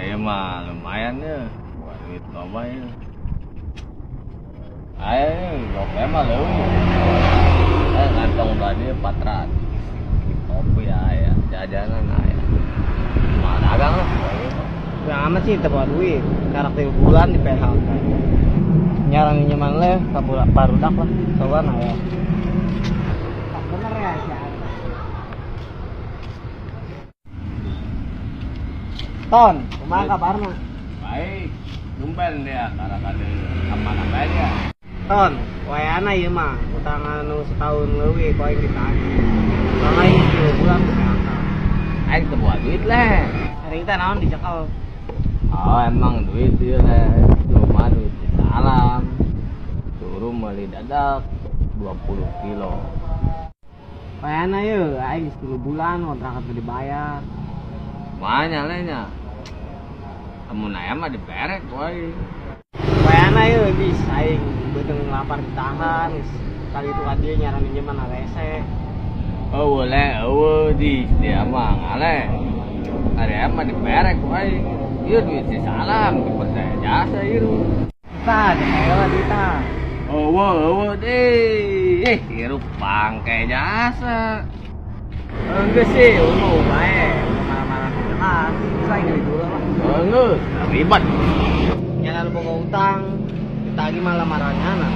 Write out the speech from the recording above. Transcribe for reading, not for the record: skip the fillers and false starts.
Ieu mah lumayan ya. Buat duit loba ya. Ayo, gope mah leuwih. Eh, ngantong tadi 400. Kopi aya, jajanan aya. Mah dagang lah. Yang amat sih teu bawa duit. Karak 3 bulan di PHK. Nyarang nyaman leh, barudak lah. Soalnya aya. Tak bener ya si Ata. Ton, kumaha kabarna? Baik, tumben dia karena ada apa-apa dia. Ton, wayana ieu mah utang anu setahun leuwih ku aing ditagih. Soalnya aing 3 bulan di PHK. Aing teu bawa duit leh. Cerita naon dicekel? Oh, emang duit ieu leh. Cuma duit di salam. Turu meuli dadak 20 kilo. Wayana ieu aing 10 bulan kontrak teu dibayar. Banyak leh nya. Amun aya mah diberek ku aing. Wayana ieu bis aing beuteung lapar ditahan. Kali itu ka dieu nyaran minjeman rese. Eueuh leh, eueuh di dia mah ngale. Ari aya mah diberek ku aing. Ieu duit si salam dipercaya jasa ieu. Tah, dipercaya duit tah. Eueuh, eueuh deh. Hirup bangke jasa. Enggak sih, eueuh bae. Marah-marah jelas. Terus aing duit dulu lah. Enggak, ribet. Jangan lupa boga utang, ditagih malah marahnya nah.